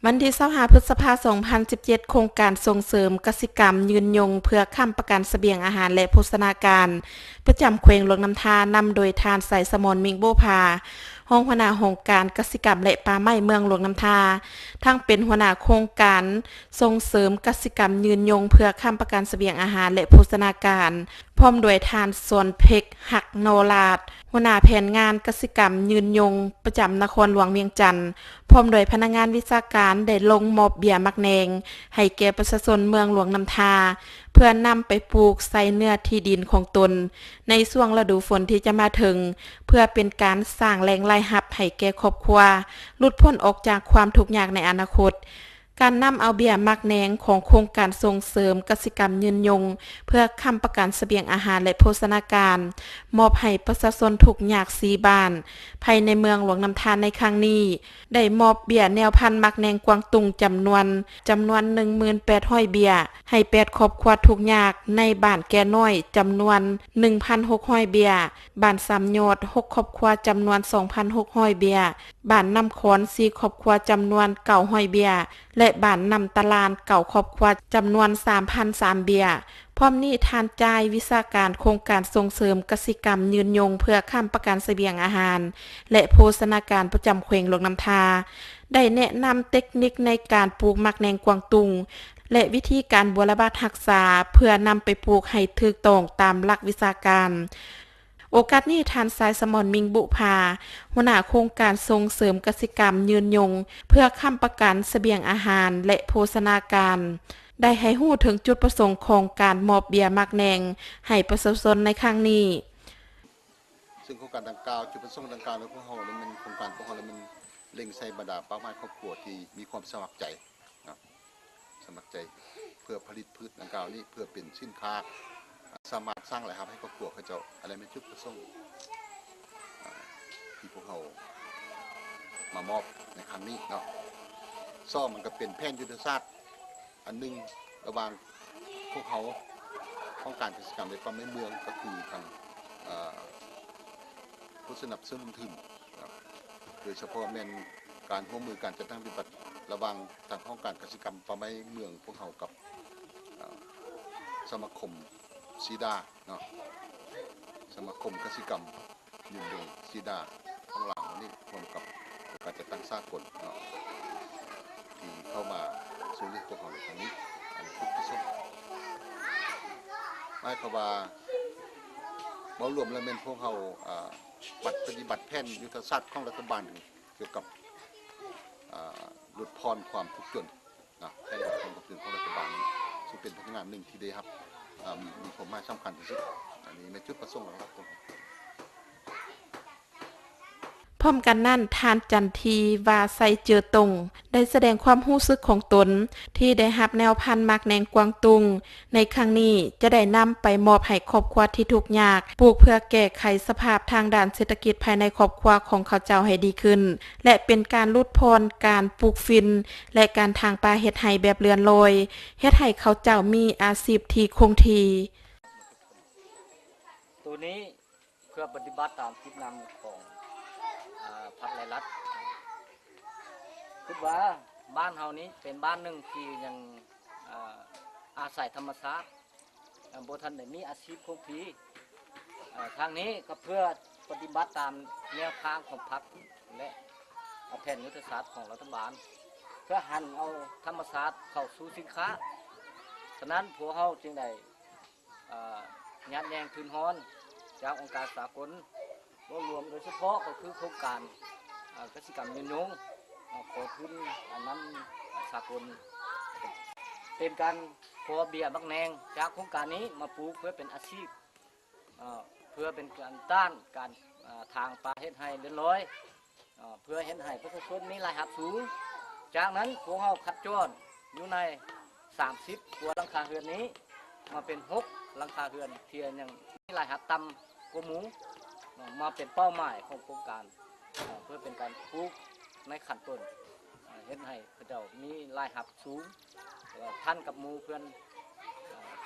ວັນທີຊາວຫ້າ ພຶດສະພາ ສອງພັນສິບເຈັດ ໂຄງການສົ່ງເສີມກະສິກຳຍືນຍົງເພື່ອຄ້ຳປະກັນສະບຽງອາຫານ ແລະ ໂພຊະນາການ ປະຈຳແຂວງຫຼວງນ້ຳທາ ນຳໂດຍທ່ານ ໄຊສະໝອນ ມິງບູພາ ຮອງຫົວໜ້າຫ້ອງການກະສິກຳ ແລະ ປ່າໄມ້ເມືອງຫຼວງນ້ຳທາ, ທັງເປັນຫົວໜ້າໂຄງການສົ່ງເສີມກະສິກຳຍືນຍົງເພື່ອຄ້ຳປະກັນສະບຽງອາຫານ ແລະ ໂພຊະນາການ, ພ້ອມດ້ວຍທ່ານ ສອນເພັກ ຮັກນໍລາດ ຫົວໜ້າແຜນງານກະສິກຳຍືນຍົງປະຈຳນະຄອນຫຼວງວຽງຈັນ, ພ້ອມດ້ວຍພະນັກງານວິຊາການ ໄດ້ລົງມອບເບ້ຍໝາກແໜງໃຫ້ແກ່ປະຊາຊົນເມືອງຫຼວງນ້ຳທາ ເພື່ອນຳໄປປູກໃສ່ເນື້ອທີ່ດິນຂອງຕົນໃນຊ່ວງລະດູຝົນທີ່ຈະມາເຖິງ, ເພື່ອເປັນການສ້າງແຫຼ່ງລາຍຮັບໃຫ້ແກ່ຄອບຄົວ, ຫຼຸດພົ້ນອອກຈາກຄວາມທຸກຍາກໃນອະນາຄົດ. ການນຳເອົາເບ້ຍໝາກແໜງຂອງໂຄງການສົ່ງເສີມກະສິກຳຍືນຍົງ ເພື່ອຄ້ຳປະກັນສະບຽງອາຫານ ແລະ ໂພຊະນາການ ມອບໃຫ້ປະຊາຊົນທຸກຍາກສີ່ບ້ານ ພາຍໃນເມືອງຫຼວງນ້ຳທາໃນຄັ້ງນີ້ ໄດ້ມອບເບ້ຍແນວພັນໝາກແໜງກວາງຕຸ້ງຈຳນວນ, ຈຳນວນໜຶ່ງໝື່ນແປດຮ້ອຍເບ້ຍ ໃຫ້ແປດຄອບຄົວທຸກຍາກໃນບ້ານແກ່ນ້ອຍ ຈຳນວນໜຶ່ງພັນຫົກຮ້ອຍເບ້ຍ, ບ້ານສາມຍອດ ຫົກຄອບຄົວ ຈຳນວນສອງພັນຫົກຮ້ອຍເບ້ຍ, ບ້ານນ້ຳຂອນ ສີ່ຄອບຄົວ ຈຳນວນເກົ້າຮ້ອຍເບ້ຍ ແລະ ບ້ານນ້ຳຕະລານ ເກົ້າຄອບຄົວ ຈຳນວນສາມພັນສາມເບ້ຍ. ພ້ອມນີ້ ທ່ານຈ່າຍ ວິຊາການໂຄງການສົ່ງເສີມກະສິກຳຍືນຍົງເພື່ອຄ້ຳປະກັນສະບຽງອາຫານ ແລະ ໂພຊະນາການປະຈຳແຂວງຫຼວງນ້ຳທາ ໄດ້ແນະນຳເຕັກນິກໃນການປູກໝາກແໜງກວາງຕຸ້ງ ແລະ ວິທີການບົວລະບັດຮັກສາ ເພື່ອນຳໄປປູກໃຫ້ຖືກຕ້ອງຕາມຫຼັກວິຊາການ. ໂອກາດນີ້ ທ່ານ ຊາຍສະໝອນ ມິງບຸພາ ຫົວໜ້າໂຄງການສົ່ງເສີມກະສິກຳຍືນຍົງ ເພື່ອຄ້ຳປະກັນສະບຽງອາຫານ ແລະ ໂພຊະນາການ ໄດ້ໃຫ້ຮູ້ເຖິງຈຸດປະສົງຂອງການມອບເບ້ຍໝາກແໜງໃຫ້ປະຊາຊົນໃນຄັ້ງນີ້. ຊຶ່ງໂຄງການດັ່ງກ່າວ, ຈຸດປະສົງດັ່ງກ່າວໃນພວກເຮົານັ້ນແມ່ນ ໂຄງການພວກເຮົານັ້ນແມ່ນເລັງໃສ່ບັນດາເປົ້າໝາຍຄອບຄົວທີ່ມີຄວາມສະໝັກໃຈເນາະ, ສະໝັກໃຈເພື່ອຜະລິດພືດດັ່ງກ່າວນີ້ ເພື່ອເປັນສິນຄ້າ ສາມາດສ້າງລາຍຮັບໃຫ້ຄອບຄົວເຂົາເຈົ້າ. ອັນນັ້ນແມ່ນຈຸດປະສົງ ອ່າ ທີ່ພວກເຮົາມາມອບໃນຄັ້ງນີ້ເນາະ. ສອງ ມັນກໍເປັນແຜນຍຸດທະສາດ ອັນໜຶ່ງ ລະຫວ່າງພວກເຮົາ ຫ້ອງການກະສິກຳ ແລະ ປ່າໄມ້ເມືອງ ກໍຄືທາງ ເອີ ຜູ້ສະໜັບສະໜູນທຶນນະ, ໂດຍສະເພາະແມ່ນການຮ່ວມມືການຈັດຕັ້ງປະຕິບັດລະຫວ່າງທາງຫ້ອງການກະສິກຳ ປ່າໄມ້ເມືອງ ພວກເຮົາກັບ ເອີ ສະມາຄົມຊີດາເນາະ, ສະມາຄົມກະສິກຳ ຍືນຍົງສີດາຂອງລາວເຮົານີ້ ຮ່ວມກັບອົງການຈັດຕັ້ງສາກົນເນາະ ທີ່ເຂົ້າມາຊ່ວຍເຫຼືອພວກເຮົາໃນຄັ້ງນີ້. ອັນນີ້ຄືທີ່ສຸດ ໝາຍຄວາມວ່າ ເວົ້າລວມແລ້ວແມ່ນພວກເຮົາ ອາ ບັດປະຕິບັດແຜນຍຸດທະສາດຂອງລັດຖະບານກ່ຽວກັບ ອາ ຫຼຸດຜ່ອນຄວາມທຸກຈົນ ນະ ໃຫ້ກັບຄວາມກຳເຕີນຂອງລັດຖະບານ ຊຶ່ງເປັນແຜນງານໜຶ່ງທີ່ໄດ້ຮັບ ເອີ່ມ ມີຄວາມໝາຍສຳຄັນທີ່ສຸດ. ອັນນີ້ແມ່ນຈຸດປະສົງຫຼັກໆຂອງ ພ້ອມກັນນັ້ນ ທ່ານ ຈັນທີ ວາໄຊເຈີຕົງ ໄດ້ສະແດງຄວາມຮູ້ສຶກຂອງຕົນ ທີ່ໄດ້ຮັບແນວພັນໝາກແໜງກວາງຕຸ້ງ ໃນຄັ້ງນີ້ຈະໄດ້ນຳໄປມອບໃຫ້ຄອບຄົວທີ່ທຸກຍາກ, ປູກເພື່ອແກ້ໄຂສະພາບທາງດ້ານເສດຖະກິດພາຍໃນຄອບຄົວຂອງເຂົາເຈົ້າໃຫ້ດີຂຶ້ນ ແລະ ເປັນການຫຼຸດຜ່ອນການປູກຝິ່ນ ແລະ ການຖາງປ່າເຮັດໄຮ່ແບບເລື່ອນລອຍ, ເຮັດໃຫ້ເຂົາເຈົ້າມີອາຊີບທີ່ຄົງທີ່. ໂຕນີ້ເພື່ອປະຕິບັດຕາມທິດນຳຂອງ ອາ ພັກ ແລະ ລັດ. ຄິດວ່າບ້ານເຮົານີ້ເປັນບ້ານໜຶ່ງທີ່ຍັງ ອາ ອາໄສທຳມະຊາດ ອາ ບໍ່ທັນໄດ້ມີອາຊີບຄົງທີ່. ອາ ທາງນີ້ກໍເພື່ອປະຕິບັດຕາມແນວທາງຂອງພັກ ແລະ ອາ ແຜນຍຸດທະສາດຂອງລັດຖະບານ ເພື່ອຫັນເອົາທຳມະຊາດເຂົ້າສູ່ສິນຄ້າ. ສະນັ້ນ ພວກເຮົາຈຶ່ງໄດ້ ອາ ຍາດແຍ່ງທຶນຮອນຈາກອົງການສາກົນ ເວົ້າລວມໂດຍສະເພາະກໍຄືໂຄງການ ອາ ກະສິກຳຍືນຍົງ ອາ ຂໍທຶນ ອາ ນຳສາກົນ ເປັນການຂໍເບ້ຍໝາກແໜງຈາກໂຄງການນີ້ມາປູກເພື່ອເປັນອາຊີບ ອາ ເພື່ອເປັນການຕ້ານການ ອາ ຖາງປ່າເຮັດໄຮ່ເລື່ອນລອຍ ອາ ເພື່ອເຮັດໃຫ້ປະຊາຊົນມີລາຍຮັບສູງ. ຈາກນັ້ນພວກເຮົາຄັດຈ້ອນຢູ່ໃນສາມສິບກວ່າຫຼັງຄາເຮືອນນີ້ ມາເປັນຫົກຫຼັງຄາເຮືອນທີ່ຍັງມີລາຍຮັບຕ່ຳກວ່າໝູ່ ມາເປັນເປົ້າໝາຍຂອງໂຄງການ ເພື່ອເປັນການປູກໃນຂັ້ນຕົ້ນ ເຮັດໃຫ້ເຂົາເຈົ້າມີລາຍຮັບສູງ ແລະ ທັນກັບໝູ່ເພື່ອນ.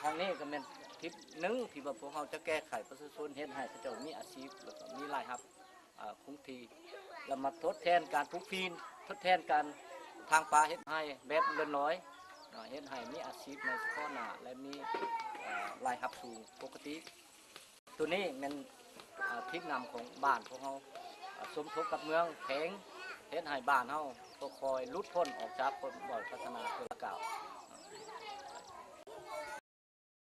ທາງນີ້ກໍແມ່ນທິດໜຶ່ງທີ່ວ່າພວກເຮົາຈະແກ້ໄຂປະຊາຊົນ ເຮັດໃຫ້ເຂົາເຈົ້າມີອາຊີບ ແລ້ວກໍມີລາຍຮັບ ອາ ຄົງທີ່ ແລ້ວມາທົດແທນການປູກຝິ່ນ ທົດແທນການ ທາງປ່າເຮັດໄຮ່ແບບເລື່ອນລອຍເນາະ ເຮັດໃຫ້ມີອາຊີບໃນສະເພາະໜ້າ ແລະ ມີ ເອ່ອ ລາຍຮັບສູງປົກກະຕິ. ໂຕນີ້ແມ່ນ ເອ່ອ ທິດນຳຂອງບ້ານພວກເຮົາ ເອ່ອ ສົມທົບກັບເມືອງແຂວງ ເຮັດໃຫ້ບ້ານເຮົາກໍຄ່ອຍຫຼຸດພົ້ນອອກຈາກຄວາມດ້ອຍພັດທະນາເທື່ອລະກ້າວ.